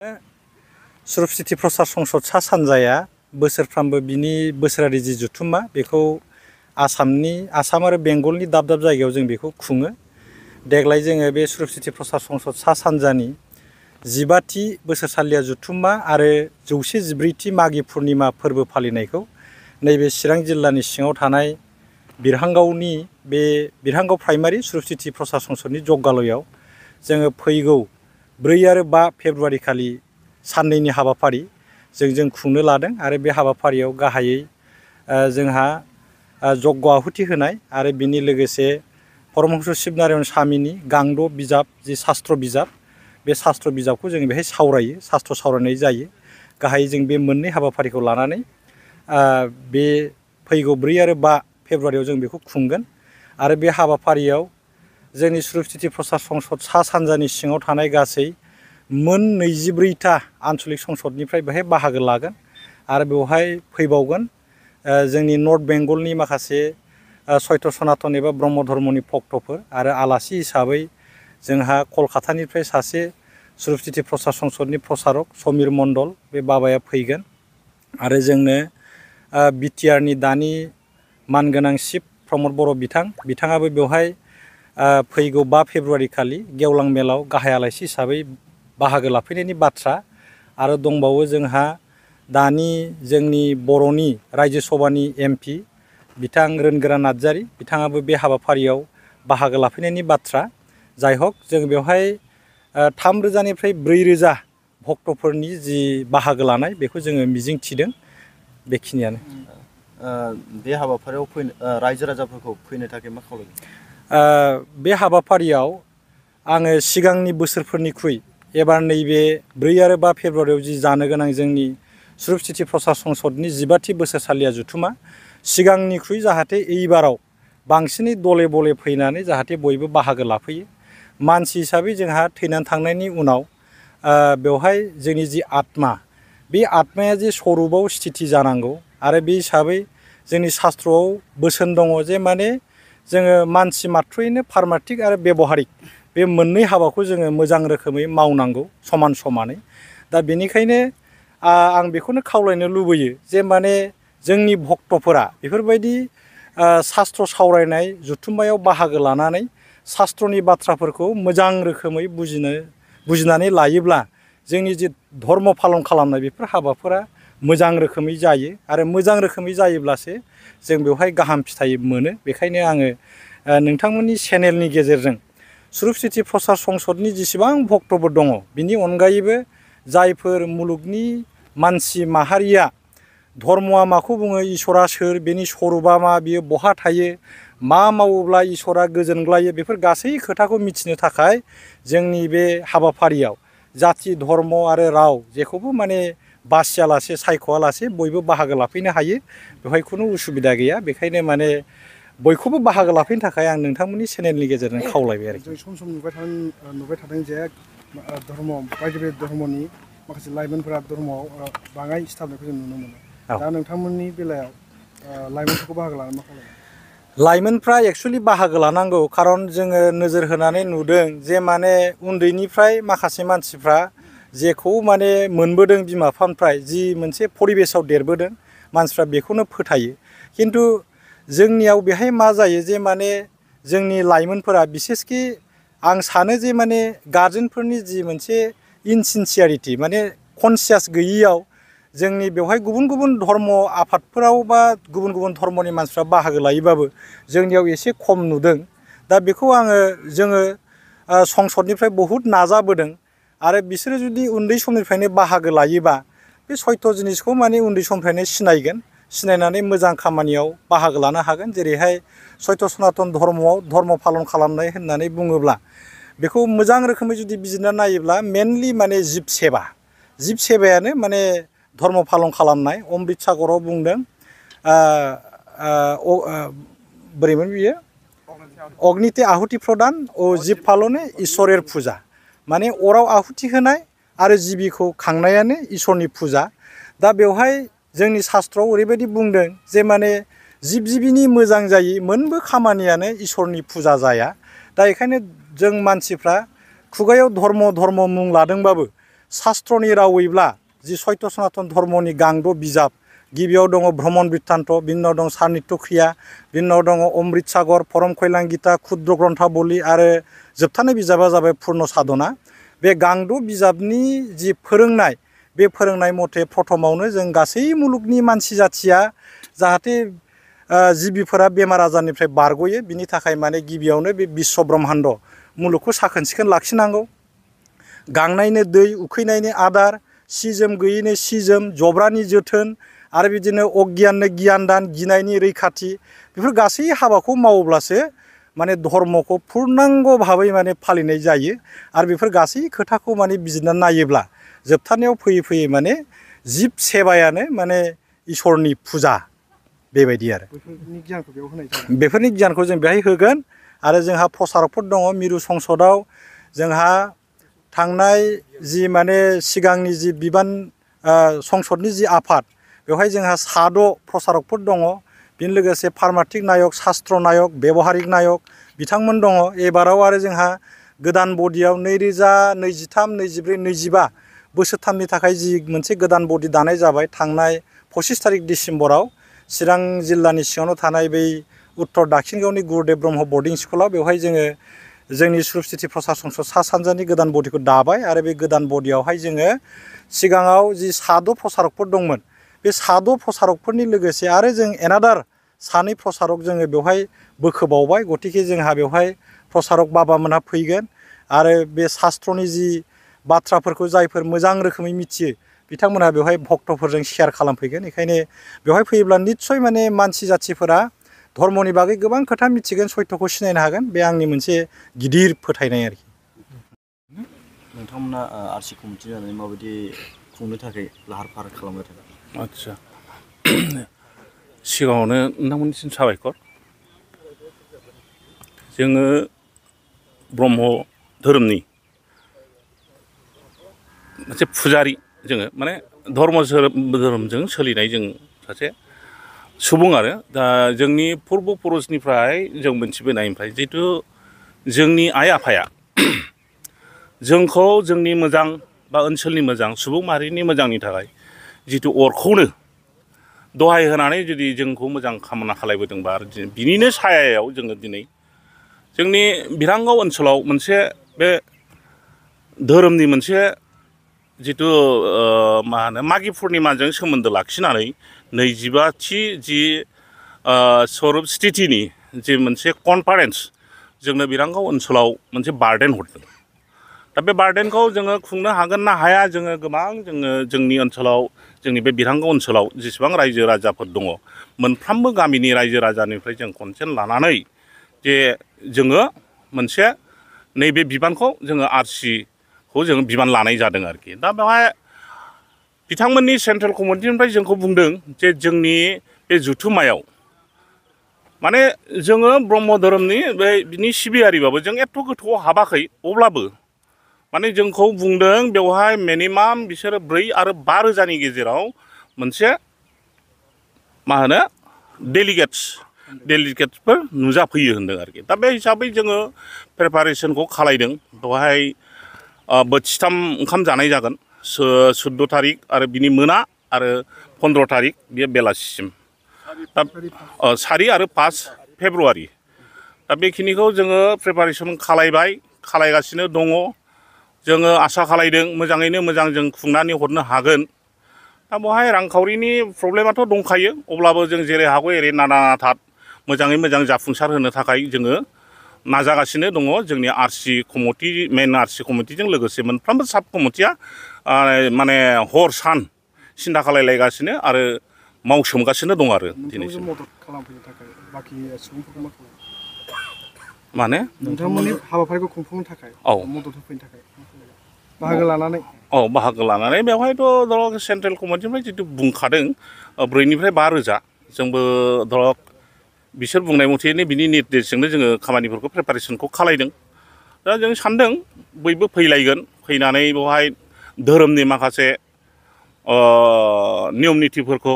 सुरुप city प्रसार संसद सा सानजाया बोसोरफ्रामबो बिनि बोसोरारि जि जुथुम्मा बेखौ आसाम आरो बेंगलनि दाब दाब जायगायाव जों बेखौ खुङो। देग्लाय जोङो बे सुरुप सिटि प्रसार संसद सा सानजानि 15थि बोसोरसालिया जुथुम्मा आरो 114थि मागि पुर्निमा फोरबो फालिनायखौ नैबे चिरां जिल्लानि सिङाव थानाय बिरहांगावनि बे बिरहांगाव प्राइमारि सुरुप सिटि प्रसार संसदनि जग्गालयाव जोङो फैगौ 4 आरो 5 फेब्रुवारि खालि साननैनि हाबाफारि जों खुंनो लादों आरो बे हाबाफारियाव गाहायै जोंहा जग्ग आहुति होनाय आरो बिनि लोगोसे परमहंस शिबनारायण स्वामीनि गांद' बिजाब जि शास्त्र बिजाब बे शास्त्र बिजाबखौ जों बेहाय सावरायो, शास्त्र सावरायनाय जायो। गाहायै जों बे मोननै हाबाफारिखौ लानानै बे फैगौ 4 आरो 5 फेब्रुवारियाव जों बेखौ खुंगोन आरो बे हाबाफारियाव जोंनि सुरुप सिटि प्रसार संसद सा सानजानि सिङाव थानाय गासै मोन 24था आन्चलिक संसदनिफ्राय बेहाय बाहागो लागोन आरो बेवहाय फैबावगोन जोंनि नर्थ बेंगलनि माखासे सयत सनातन एबा ब्रह्म धर्मनि भक्तफोर आरो आलासि हिसाबै जोंहा कलकातानिफ्राय सासे सुरुप सिटि प्रसार संसदनि प्रसारक समीर मण्डल बे बाबाया फैगोन आरो जोंनो बिटिआरनि दानि मानगोनां चिफ प्रमद बर' बिथाङाबो बेवहाय फैगौ 5 फेब्रुवारि खालि गेवलां मेलाव गाहाय आलासि हिसाबै बाहागो लाफैनायनि बाथ्रा आरो दंबावो जोंहा दानि जोंनि बर'नि रायजो सभानि एमपि बिथां रोनगोरा नार्जारी बिथाङाबो बे हाबाफारियाव बाहागो लाफैनायनि बाथ्रा। जाय हक जों बेवहाय 3000निफ्राय 4000 भक्तफोरनि जि बाहागो लानाय बेखौ जोङो मिजिं थिदों। बेखिनियानो। बे हाबाफारियाव रायजो राजाफोरखौ फैनो थाखाय मा खावलायगोन? बे हाबाफारियाव आङो सिगांनि बोसोरफोरनिख्रुइ एबार नैबे 4 आरो 5 फेब्रुवारियाव जि जानो गोनां जोंनि सुरुप सिटि प्रसार संसदनि 15थि बोसोरसालिया जुथुमा सिगांनिख्रुइ जाहाथे एइबाराव बांसिनै दले बले फैनानै जाहाथे बयबो बाहागो लाफैयो। मानसि हिसाबै जोंहा थैनानै थांनायनि उनाव बेवहाय जोंनि जि आत्मा बे आत्माया जे स्वरूपाव स्थिति जानांगौ आरो बे हिसाबै जोंनि शास्त्रआव बोसोन दङ जे माने जोङो मानसि मात्रयैनो पारमार्थिक आरो बेबहारिक बे मोननै हाबाखौ जोङो मोजां रोखोमै मावनांगौ समान समानै। दा बेनिखायनो आं बेखौनो खावलायनो लुबैयो जे माने जोंनि भक्तफोरा बेफोरबायदि शास्त्र सावरायनाय जुथुम्मायाव बाहागो लानानै शास्त्रनि बाथ्राफोरखौ मोजां रोखोमै बुजिनानै लायोब्ला जोंनि जि धर्म पालन खालामनाय बेफोर हाबाफोरा मोजां रोखोमै जायो आरो मोजां रोखोमै जायोब्लासो जों बेवहाय गाहाम फिथाइ मोनो। बेखायनो आङो नोंथांमोननि चेनेलनि गेजेरजों सुरुप सिटि प्रसार संसदनि जेसेबां भक्तफोर दङ बिनि अनगायैबो जायफोर मुलुगनि मानसि माहारिया धर्मआ माखौ बुङो, इसोरा सोर, बेनि स्वरूपा मा, बियो बहा थायो, मा मावोब्ला इसोरा गोजोनग्लायो, बेफोर गासै खोथाखौ मिथिनो थाखाय जोंनि बे हाबाफारियाव जाथि धर्म आरो राव जेखौबो माने बासियालासे सायख'आलासे बयबो बाहागो लाफैनो हायो। बेवहाय खुनु उसुबिदा गैया। बेखायनो माने बयखौबो बाहागो लाफैनो थाखाय आं नोंथांमोननि चेनेलनि गेजेरजों खावलायबाय आरोखि। जों सम नुबाय थादों जे धर्म बायदि बायदि धर्मनि माखासे लाइमोनफोरा धर्मआव बाङाय सिथाबनायखौ जों नुनो मोनो। दा नोंथांमोननि बेलायाव लाइमोनफोरखौ बाहागो लानानै मा खालामो? लाइमोनफ्रा एक्सुवेलि बाहागो लानांगौ, खारन जोङो नोजोर होनानै नुदों जे माने उन्दैनिफ्राय माखासे मानसिफ्रा जेखौ माने मोनबोदों बिमा बिफानिफ्राय जि मोनसे परिबेसाव देरबोदों मानसिफ्रा बेखौनो फोथायो। खिन्थु जोंनियाव बेहाय मा जायो जे माने जोंनि लाइमोनफोरा बिसेसकि आं सानो जे माने गार्जेनफोरनि जि मोनसे इनसिनसियारिटि माने कनसियास गैयियाव जोंनि बेवहाय गुबुन गुबुन धर्म आफादफोराव बा गुबुन गुबुन धर्मनि मानसिफ्रा बाहागो लायोबाबो जोंनियाव एसे खम नुदों। दा बेखौ जोङो संसदनिफ्राय बहुद नाजाबोदों आरो बिसोरो जुदि उन्दै समनिफ्रायनो बाहागो लायोबा बे सयत जिनिसखौ माने उन्दै समनिफ्रायनो सिनायगोन, सिनायनानै मोजां खामानियाव बाहागो लानो हागोन। जेरैहाय सयत सनातन धर्मआव धर्म पालन खालामनाय होननानै बुङोब्ला बेखौ मोजां रोखोमै जुदि बिजिरना नायोब्ला मेनलि माने जिब सेबायानो माने धर्म पालन खालामनाय। अमृत सागराव बुंदों बोरैमोन बियो, अग्निते आहुति प्रदान ओ जिब पालने ईश्वरेर फुजा, माने अराव आहुति होनाय आरो जिबिखौ खांनायानो ईश्वरनि फुजा। दा बेवहाय जोंनि शास्त्रआव ओरैबायदि बुंदों जे माने जिब जिबिनि मोजां जायै मोनबो खामानियानो ईश्वरनि फुजा जाया। दा बेखायनो जों मानसिफ्रा खुगायाव धर्म मुं लादोंबाबो शास्त्रनि रावैब्ला जि सत्य सनातन धर्मनि गांद' बिजाब गिबियाव दङ भ्रमण बृत्तान्त, बिनि उनाव दं सारनित्य क्रिया, बिनि उनाव दङ अमृत सागर, परम कल्याण गीता, क्षुद्र ग्रन्थाबलि आरो जोबथारनाय बिजाबा जाबाय पुर्ण साधना। बे गांद' बिजाबनि जि फोरोंनाय बे फोरोंनाय मथे प्रथमावनो जों गासै मुलुगनि मानसि जाथिया जाहाथे जिबिफोरा बेमार आजारनिफ्राय बारग'यो बिनि थाखाय माने गिबियावनो बे बिश्व ब्रह्माण्ड मुलुगखौ साखोन सिखोन लाखिनांगौ। गांनायनो दै, उखैनायनो आदार, सि जोम गैयैनो सि जोम, जब्रानि जोथोन आरो बिदिनो अगियाननो गियान दान, गिनायनि रैखाथि बेफोर गासै हाबाखौ मावोब्लासो माने धर्मखौ पुर्णांग भाबै माने फालिनाय जायो। आरो बेफोर गासै खोथाखौ माने बिजिरनानै नायोब्ला जोबथारनायाव फैयै फैयै माने जिब सेबायानो माने इसोरनि फुजा बेबायदि आरो बेफोरनि गियानखौ जों बेहाय होगोन। आरो जोंहा प्रसारकफोर दङ मिरु संसदआव जोंहा थांनाय जि माने सिगांनि जि बिबान संसदनि जि आफाद बेवहाय जोंहा 6 प्रसारकफोर दङ। बेनि लोगोसे फार्माटिक नायक, शास्त्र नायक, व्यवहारिक नायक बिथांमोन दङ। एबाराव आरो जोंहा गोदान बडियाव 2023, 24, 25 बोसोरथामनि थाखाय जि मोनसे गोदान बडि दानाय जाबाय थांनाय 25 तारिख डिसेम्बराव चिरां जिल्लानि सिङावनो थानाय बै उत्तर दाक्षिणगावनि गुरुदेव ब्रह्म बर्डिं स्कुलाव बेवहाय जोङो जोंनि सुरुप सिटि प्रसार संसद सा सानजानि गोदान बडिखौ दाबाय। आरो बे गोदान बडियावहाय जोङो सिगाङाव जि 6 प्रसारकफोर दंमोन बे 6 प्रसारकफोरनि लोगोसे आरो जों एनादार 2 प्रसारक जोङो बेवहाय बोखोबावबाय। गतिके जोंहा बेवहाय प्रसारक बाबामोनहा फैगोन आरो बे शास्त्रनि जि बाथ्राफोरखौ जायफोर मोजां रोखोमै मिथियो बिथांमोनहा बेवहाय भक्तफोरजों शेयार खालामफैगोन। बेखायनो बेवहाय फैयोब्ला निस्सय माने मानसि जाथिफोरा धर्मनि बागै गोबां खोथा मिथिगोन, सत्यखौ सिनायनो हागोन। बे आंनि मोनसे गिदिर फोथायनाय आरोखि। नोंथांमोना आरसि कमिटि जानानै माबायदि खुंनो थाखाय लाहार फाहार खालामबाय थादों? आदसा सिगाङावनो नोंथांमोननिसिम साबायखर। जोङो ब्रह्म धोरोमनि मोनसे फुजारि, जोङो माने धोरोमजों सोलिनाय जों सासे सुबुं आरो दा जोंनि पुर्ब पुरुषनिफ्राय जों मोनथिबोनायनिफ्राय जिहेथु जोंनि आइ आफाया जोंखौ जोंनि मोजां बा ओनसोलनि मोजां सुबुं माहारिनि मोजांनि थाखाय जिथु अरखौनो दहाय होनानै जुदि जोंखौ मोजां खामना खालायबोदोंबा आरो बिनिनो सायायाव जोङो दिनै जोंनि बिरांगाव ओनसोलाव मोनसे बे धोरोमनि मोनसे जिथु मा होनो मागि पुर्निमाजों सोमोन्दो लाखिनानै 25थि जि स्वरुप स्थितिनि जि मोनसे कनफारेन्स जोंनो बिरांगाव ओनसोलाव मोनसे बार्डेन हरदों। दा बे बार्डेनखौ जोङो खुंनो हागोन ना हाया जोङो गोबां जोंनि ओनसोलाव जोंनि बे बिरांगाव ओनसोलाव जेसेबां रायजो राजाफोर दङ मोनफ्रोमबो गामिनि रायजो राजानिफ्राय जों कनसेन्ट लानानै जे जोङो मोनसे नैबे बिबानखौ जोङो आरसिखौ जोङो बिबान लानाय जादों आरोखि। दा बेवहाय बिथांमोननि सेन्ट्रेल कमिटिनिफ्राय जोंखौ बुंदों जे जोंनि बे जुथुम्मायाव माने जोङो ब्रह्म धोरोमनि बिनि सिबियारिबाबो जों एथ' गोथौआव हाबाखै, अब्लाबो माने जोंखौ बुंदों बेवहाय मिनिमाम बिसोरो 4 आरो 5 रोजानि गेजेराव मोनसे मा होनो डेलिगेट्सफोर नुजाफैयो होनदों आरोखि। दा बे हिसाबै जोङो प्रिपारेसनखौ खालायदों। बेवहाय बोथिथाम ओंखाम जानाय जागोन 14 तारिख आरो बिनि मोना आरो 15 तारिख बेयो बेलासिसिम। दा 4 आरो 5 फेब्रुवारि दा बेखिनिखौ जोङो प्रिपारेसन खालायगासिनो दङ। जोङो आसा खालायदों मोजाङैनो मोजां जों खुंनानै हरनो हागोन। दा बेवहाय रांखावरिनि प्रब्लेमाथ' दंखायो, अब्लाबो जों जेरै हागौ एरै नाना नाथा मोजाङै मोजां जाफुंसार होनो थाखाय जोङो नाजागासिनो दङ। जोंनि आरसि कमिटि मेन आरसि कमिटिजों लोगोसे मोनफ्रोमबो साब कमिटिया माने हर सान सिन्था खालायलायगासिनो आरो मावसोमगासिनो दं आरो दिनैसिम। माने नोंथांमोननि हाबाफारिखौ खुंफुंनो थाखाय मदद होफैनो थाखाय बाहागो लानानै बेवहायथ' धरक सेन्ट्रेल कमिटिनिफ्राय जितु बुंखादों 4 निफ्राय 5 रोजा जोंबो धरक बिसोर बुंनाय मथेनो बिनि निर्देशजोंनो जोङो खामानिफोरखौ प्रिपारेसनखौ खालायदों। दा जों सानदों बयबो फैलायगोन, फैनानै बेवहाय धोरोमनि माखासे नियम नितिफोरखौ